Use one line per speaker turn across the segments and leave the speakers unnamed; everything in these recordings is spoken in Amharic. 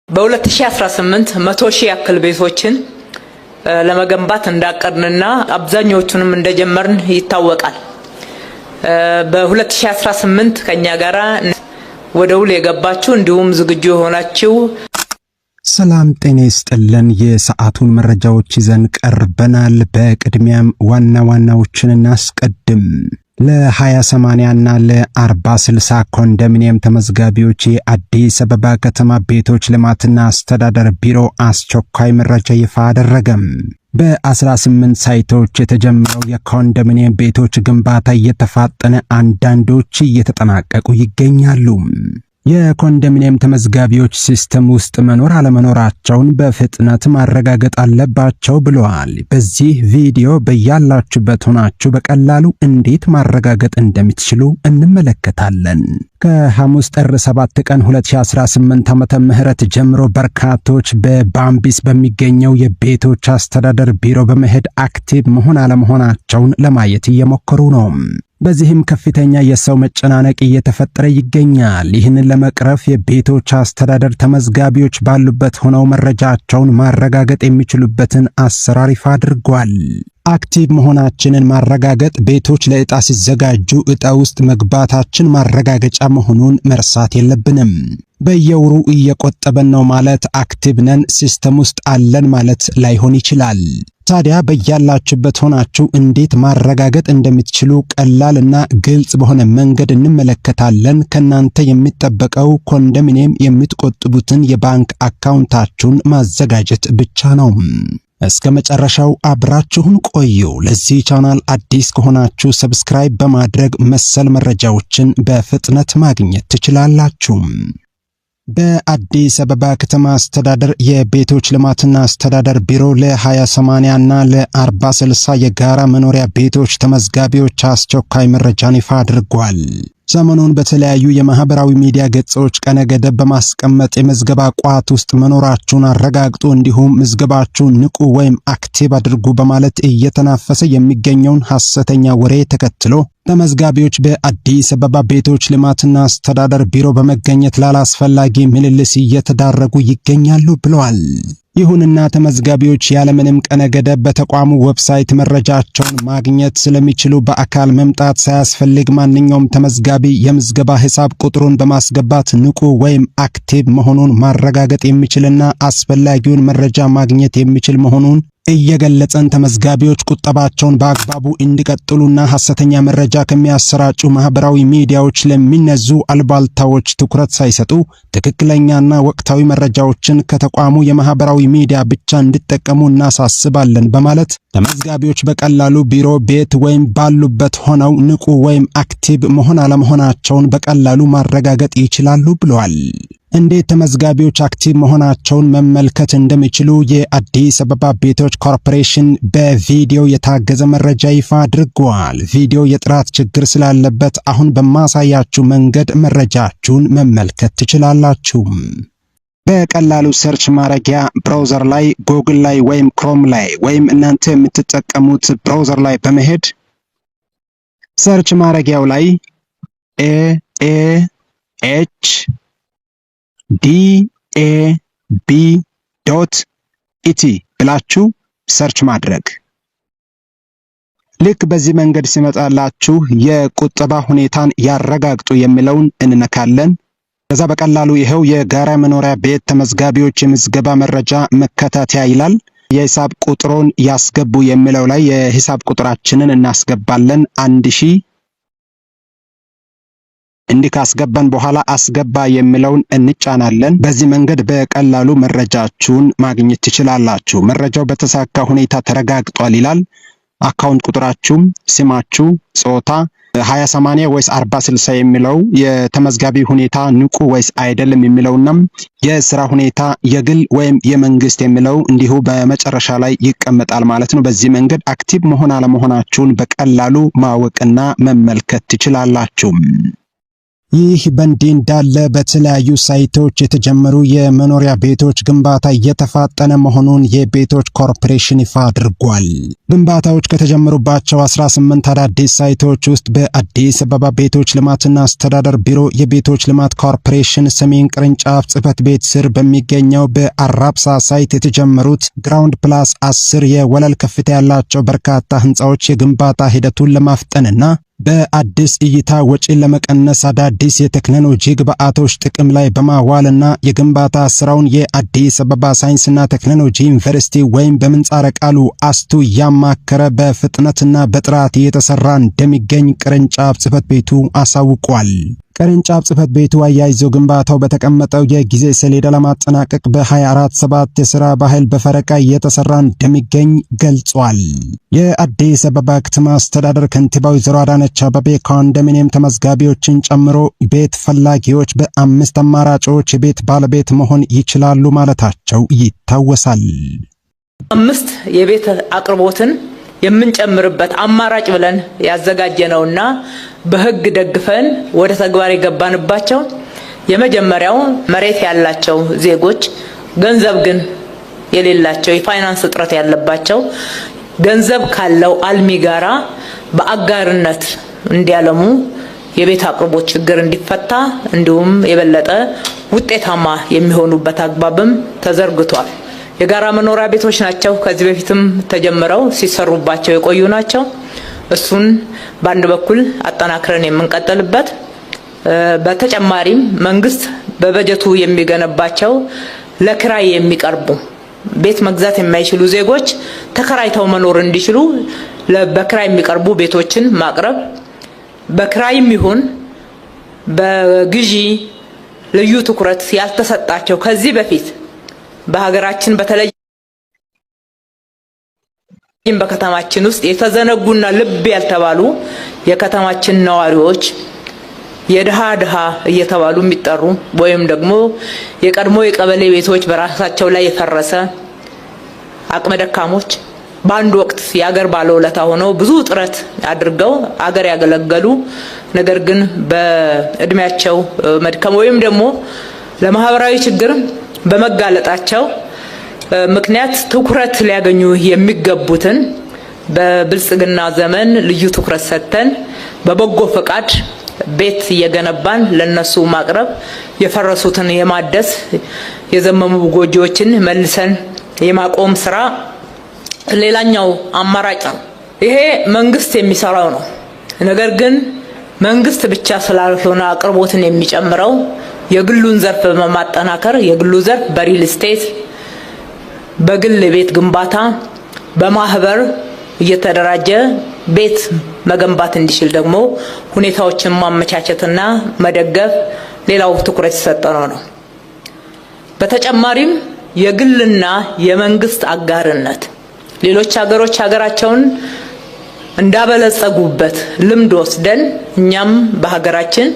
በ2018 100,000 ያክል ቤቶችን ለመገንባት እንዳቀድንና አብዛኛዎቹንም እንደጀመርን ይታወቃል። በ2018 ከኛ ጋራ ወደ ውል የገባችሁ እንዲሁም ዝግጁ የሆናችሁ
ሰላም ጤና ይስጥልን። የሰዓቱን መረጃዎች ይዘን ቀርበናል። በቅድሚያም ዋና ዋናዎችን እናስቀድም። ለ20/80 እና ለ40/60 ኮንዶሚኒየም ተመዝጋቢዎች የአዲስ አበባ ከተማ ቤቶች ልማትና አስተዳደር ቢሮ አስቸኳይ መረጃ ይፋ አደረገም። በ18 ሳይቶች የተጀመረው የኮንዶሚኒየም ቤቶች ግንባታ እየተፋጠነ አንዳንዶች እየተጠናቀቁ ይገኛሉ። የኮንዶሚኒየም ተመዝጋቢዎች system ውስጥ መኖር አለመኖራቸውን በፍጥነት ማረጋገጥ አለባቸው ብለዋል። በዚህ ቪዲዮ በያላችሁበት ሆናችሁ በቀላሉ እንዴት ማረጋገጥ እንደምትችሉ እንመለከታለን። ከሐሙስ ጥር 7 ቀን 2018 ዓመተ ምህረት ጀምሮ በርካቶች በባምቢስ በሚገኘው የቤቶች አስተዳደር ቢሮ በመሄድ active መሆን አለመሆናቸውን ለማየት እየሞከሩ ነው። በዚህም ከፍተኛ የሰው መጨናነቅ እየተፈጠረ ይገኛል። ይህንን ለመቅረፍ የቤቶች አስተዳደር ተመዝጋቢዎች ባሉበት ሆነው መረጃቸውን ማረጋገጥ የሚችሉበትን አሰራር ይፋ አድርጓል። Active መሆናችንን ማረጋገጥ ቤቶች ለዕጣ ሲዘጋጁ ዕጣ ውስጥ መግባታችን ማረጋገጫ መሆኑን መርሳት የለብንም። በየወሩ እየቆጠበን ነው ማለት active ነን፣ system ውስጥ አለን ማለት ላይሆን ይችላል። ታዲያ በያላችሁበት ሆናችሁ እንዴት ማረጋገጥ እንደምትችሉ ቀላልና ግልጽ በሆነ መንገድ እንመለከታለን። ከናንተ የሚጠበቀው ኮንዶሚኒየም የምትቆጥቡትን የባንክ አካውንታችሁን ማዘጋጀት ብቻ ነው። እስከ መጨረሻው አብራችሁን ቆዩ። ለዚህ ቻናል አዲስ ከሆናችሁ subscribe በማድረግ መሰል መረጃዎችን በፍጥነት ማግኘት ትችላላችሁ። በአዲስ አበባ ከተማ አስተዳደር የቤቶች ልማትና አስተዳደር ቢሮ ለ20/80 እና ለ40/60 የጋራ መኖሪያ ቤቶች ተመዝጋቢዎች አስቸኳይ መረጃን ይፋ አድርጓል። ሰሞኑን በተለያዩ የማህበራዊ ሚዲያ ገጾች ቀነ ገደብ በማስቀመጥ የምዝገባ ቋት ውስጥ መኖራችሁን አረጋግጡ፣ እንዲሁም ምዝገባችሁን ንቁ ወይም active አድርጉ በማለት እየተናፈሰ የሚገኘውን ሐሰተኛ ወሬ ተከትሎ ተመዝጋቢዎች በአዲስ አበባ ቤቶች ልማትና አስተዳደር ቢሮ በመገኘት ላላስፈላጊ ምልልስ እየተዳረጉ ይገኛሉ ብለዋል። ይሁንና ተመዝጋቢዎች ያለምንም ቀነ ገደብ በተቋሙ website መረጃቸውን ማግኘት ስለሚችሉ በአካል መምጣት ሳያስፈልግ ማንኛውም ተመዝጋቢ የምዝገባ ሂሳብ ቁጥሩን በማስገባት ንቁ ወይም active መሆኑን ማረጋገጥ የሚችልና አስፈላጊውን መረጃ ማግኘት የሚችል መሆኑን እየገለጸን ተመዝጋቢዎች ቁጠባቸውን በአግባቡ እንዲቀጥሉና ሐሰተኛ መረጃ ከሚያሰራጩ ማህበራዊ ሚዲያዎች ለሚነዙ አሉባልታዎች ትኩረት ሳይሰጡ ትክክለኛና ወቅታዊ መረጃዎችን ከተቋሙ የማህበራዊ ሚዲያ ብቻ እንዲጠቀሙ እናሳስባለን በማለት ተመዝጋቢዎች በቀላሉ ቢሮ፣ ቤት ወይም ባሉበት ሆነው ንቁ ወይም active መሆን አለመሆናቸውን በቀላሉ ማረጋገጥ ይችላሉ ብለዋል። እንዴት ተመዝጋቢዎች active መሆናቸውን መመልከት እንደሚችሉ የአዲስ አበባ ቤቶች ኮርፖሬሽን በቪዲዮ የታገዘ መረጃ ይፋ አድርጓል። ቪዲዮ የጥራት ችግር ስላለበት አሁን በማሳያችሁ መንገድ መረጃችሁን መመልከት ትችላላችሁ። በቀላሉ search ማድረጊያ browser ላይ፣ ጉግል ላይ ወይም Chrome ላይ ወይም እናንተ የምትጠቀሙት browser ላይ በመሄድ search ማድረጊያው ላይ aahdab.et ብላችሁ search ማድረግ። ልክ በዚህ መንገድ ሲመጣላችሁ የቁጠባ ሁኔታን ያረጋግጡ የሚለውን እንነካለን። ከዛ በቀላሉ ይኸው የጋራ መኖሪያ ቤት ተመዝጋቢዎች የምዝገባ መረጃ መከታተያ ይላል። የሂሳብ ቁጥሩን ያስገቡ የሚለው ላይ የሂሳብ ቁጥራችንን እናስገባለን። 1000 እንዲህ ካስገባን በኋላ አስገባ የሚለውን እንጫናለን። በዚህ መንገድ በቀላሉ መረጃችሁን ማግኘት ትችላላችሁ። መረጃው በተሳካ ሁኔታ ተረጋግጧል ይላል። አካውንት ቁጥራችሁም፣ ስማችሁ፣ ጾታ፣ 20/80 ወይስ 40/60 የሚለው የተመዝጋቢ ሁኔታ ንቁ ወይስ አይደለም የሚለውና የስራ ሁኔታ የግል ወይም የመንግስት የሚለው እንዲሁ በመጨረሻ ላይ ይቀመጣል ማለት ነው። በዚህ መንገድ active መሆን አለመሆናችሁን በቀላሉ ማወቅና መመልከት ትችላላችሁ። ይህ በእንዲህ እንዳለ በተለያዩ ሳይቶች የተጀመሩ የመኖሪያ ቤቶች ግንባታ እየተፋጠነ መሆኑን የቤቶች ኮርፖሬሽን ይፋ አድርጓል። ግንባታዎች ከተጀመሩባቸው 18 አዳዲስ ሳይቶች ውስጥ በአዲስ አበባ ቤቶች ልማትና አስተዳደር ቢሮ የቤቶች ልማት ኮርፖሬሽን ሰሜን ቅርንጫፍ ጽሕፈት ቤት ስር በሚገኘው በአራብሳ ሳይት የተጀመሩት ground plus 10 የወለል ከፍታ ያላቸው በርካታ ህንፃዎች የግንባታ ሂደቱን ለማፍጠንና በአዲስ እይታ ወጪን ለመቀነስ አዳዲስ የቴክኖሎጂ ግብዓቶች ጥቅም ላይ በማዋልና የግንባታ ስራውን የአዲስ አበባ ሳይንስና ቴክኖሎጂ ዩኒቨርሲቲ ወይም በምህጻረ ቃሉ አስቱ ያማከረ በፍጥነትና በጥራት እየተሰራ እንደሚገኝ ቅርንጫፍ ጽሕፈት ቤቱ አሳውቋል። ቅርንጫፍ ጽሕፈት ቤቱ አያይዞ ግንባታው በተቀመጠው የጊዜ ሰሌዳ ለማጠናቀቅ በ24/7 የሥራ ባህል በፈረቃ እየተሰራ እንደሚገኝ ገልጿል። የአዲስ አበባ ከተማ አስተዳደር ከንቲባ ወይዘሮ አዳነች አቤቤ ኮንዶሚኒየም ተመዝጋቢዎችን ጨምሮ ቤት ፈላጊዎች በአምስት አማራጮች የቤት ባለቤት መሆን ይችላሉ ማለታቸው ይታወሳል።
አምስት የቤት አቅርቦትን የምንጨምርበት አማራጭ ብለን ያዘጋጀነውና በሕግ ደግፈን ወደ ተግባር የገባንባቸው የመጀመሪያው መሬት ያላቸው ዜጎች ገንዘብ ግን የሌላቸው፣ የፋይናንስ እጥረት ያለባቸው፣ ገንዘብ ካለው አልሚ ጋራ በአጋርነት እንዲያለሙ፣ የቤት አቅርቦት ችግር እንዲፈታ እንዲሁም የበለጠ ውጤታማ የሚሆኑበት አግባብም ተዘርግቷል። የጋራ መኖሪያ ቤቶች ናቸው። ከዚህ በፊትም ተጀምረው ሲሰሩባቸው የቆዩ ናቸው። እሱን በአንድ በኩል አጠናክረን የምንቀጥልበት፣ በተጨማሪም መንግስት በበጀቱ የሚገነባቸው ለክራይ የሚቀርቡ፣ ቤት መግዛት የማይችሉ ዜጎች ተከራይተው መኖር እንዲችሉ በክራይ የሚቀርቡ ቤቶችን ማቅረብ፣ በክራይም ይሁን በግዢ ልዩ ትኩረት ያልተሰጣቸው፣ ከዚህ በፊት በሀገራችን በተለይም በከተማችን ውስጥ የተዘነጉና ልብ ያልተባሉ የከተማችን ነዋሪዎች፣ የድሃ ድሃ እየተባሉ የሚጠሩ ወይም ደግሞ የቀድሞ የቀበሌ ቤቶች በራሳቸው ላይ የፈረሰ አቅመ ደካሞች፣ በአንድ ወቅት የአገር ባለውለታ ሆነው ብዙ ጥረት አድርገው አገር ያገለገሉ፣ ነገር ግን በእድሜያቸው መድከም ወይም ደግሞ ለማህበራዊ ችግር በመጋለጣቸው ምክንያት ትኩረት ሊያገኙ የሚገቡትን በብልጽግና ዘመን ልዩ ትኩረት ሰጥተን በበጎ ፈቃድ ቤት እየገነባን ለነሱ ማቅረብ፣ የፈረሱትን የማደስ፣ የዘመሙ ጎጆዎችን መልሰን የማቆም ስራ ሌላኛው አማራጭ ነው። ይሄ መንግስት የሚሰራው ነው። ነገር ግን መንግስት ብቻ ስላልሆነ አቅርቦትን የሚጨምረው፣ የግሉን ዘርፍ በማጠናከር፣ የግሉ ዘርፍ በሪል ስቴት፣ በግል የቤት ግንባታ፣ በማህበር እየተደራጀ ቤት መገንባት እንዲችል ደግሞ ሁኔታዎችን ማመቻቸትና መደገፍ ሌላው ትኩረት የተሰጠነው ነው። በተጨማሪም የግልና የመንግስት አጋርነት፣ ሌሎች ሀገሮች ሀገራቸውን እንዳበለጸጉበት ልምድ ወስደን እኛም በሀገራችን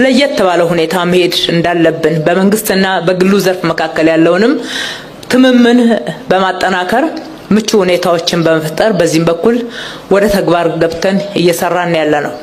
ለየት ባለ ሁኔታ መሄድ እንዳለብን በመንግስትና በግሉ ዘርፍ መካከል ያለውንም ትምምን በማጠናከር ምቹ ሁኔታዎችን በመፍጠር በዚህም በኩል ወደ ተግባር ገብተን እየሰራን ያለ ነው።